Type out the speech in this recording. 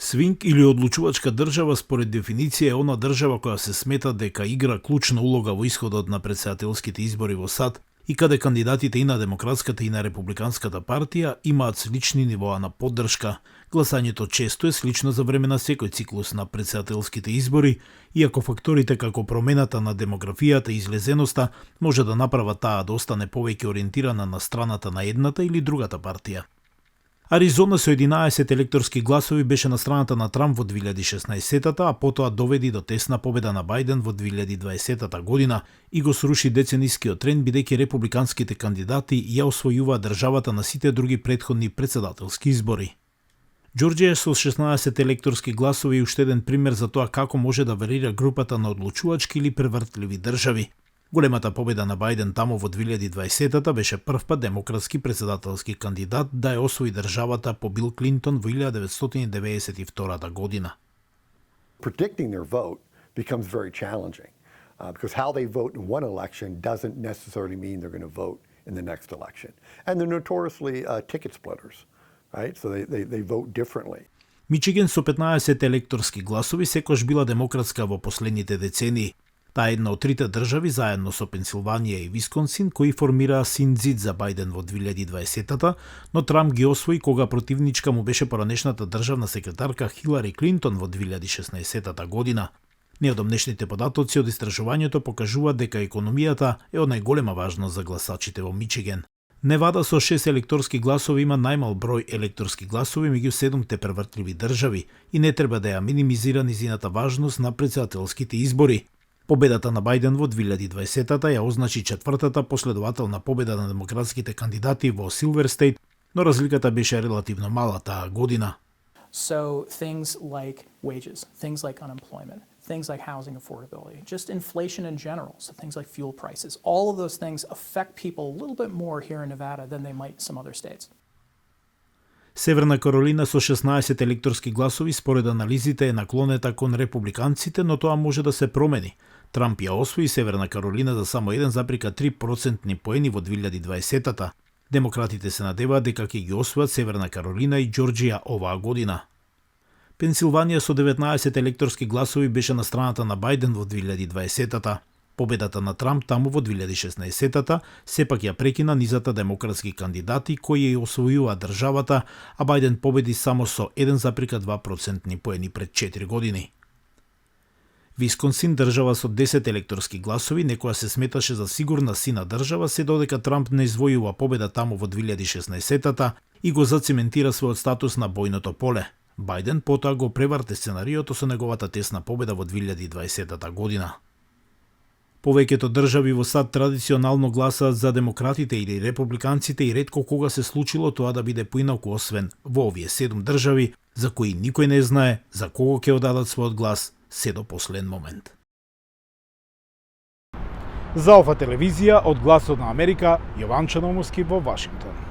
Свинг или одлучувачка држава според дефиниција е она држава која се смета дека игра клучна улога во исходот на претседателските избори во САД и каде кандидатите и на Демократската и на Републиканската партија имаат слични нивоа на поддршка. Гласањето често е слично за време на секој циклус на претседателските избори, иако факторите како промената на демографијата и излезеноста може да направат таа да остане повеќе ориентирана на страната на едната или другата партија. Аризона со 11 електорски гласови беше на страната на Трамп во 2016-та, а потоа доведи до тесна победа на Бајден во 2020 година и го сруши деценискиот тренд бидејќи републиканските кандидати ја освојуваат државата на сите други претходни претседателски избори. Џорџија со 16 електорски гласови е уште еден пример за тоа како може да варира групата на одлучувачки или превртливи држави. Големата победа на Бајден таму во 2020-та беше првпат демократски претседателски кандидат да ја освои државата по Бил Клинтон во 1992 година. Predicting their vote becomes very challenging because how they vote in one election doesn't necessarily mean they're going to vote in the next election. And they're notoriously ticket splitters, right? So they vote differently. Мичиген со 15 електорски гласови секош била демократска во последните децении. Таа е една од трите држави, заедно со Пенсилванија и Висконсин, кои формираа син зид за Бајден во 2020-та, но Трамп ги освои кога противничка му беше поранешната државна секретарка Хилари Клинтон во 2016 година. Неодамнешните податоци од истражувањето покажуваат дека економијата е од најголема важност за гласачите во Мичиген. Невада со 6 електорски гласови има најмал број електорски гласови меѓу 7 превртливи држави и не треба да ја минимизира низината важност на претседателските избори. Победата на Бајден во 2020-та ја означи четвртата последователна победа на демократските кандидати во Силвер Стейт, но разликата беше релативно мала таа година. So things like wages, things like unemployment, things like housing affordability, just inflation in general, so things like fuel prices, all of those things affect people a little bit more here in Nevada than they might in some other states. Северна Каролина со 16 електорски гласови според анализите е наклонета кон републиканците, но тоа може да се промени. Трамп ја освои Северна Каролина за само 1,3% поени во 2020-та. Демократите се надеваат дека ќе ги освојат Северна Каролина и Џорџија оваа година. Пенсилванија со 19 електорски гласови беше на страната на Бајден во 2020-та. Победата на Трамп таму во 2016-та сепак ја прекина низата демократски кандидати кои ја освојуваат државата, а Бајден победи само со 1,2% поени пред 4 години. Висконсин, држава со 10 електорски гласови, некоја се сметаше за сигурна сина држава, се додека Трамп не извојува победа таму во 2016-та и го зацементира својот статус на бојното поле. Бајден потоа го преврте сценариото со неговата тесна победа во 2020 година. Повеќето држави во САД традиционално гласаат за демократите или републиканците и ретко кога се случило тоа да биде поинаку освен во овие 7 држави, за кои никој не знае за кого ќе одадат својот глас се до последен момент. За ова телевизија од Гласот на Америка, Јован Чономовски во Вашингтон.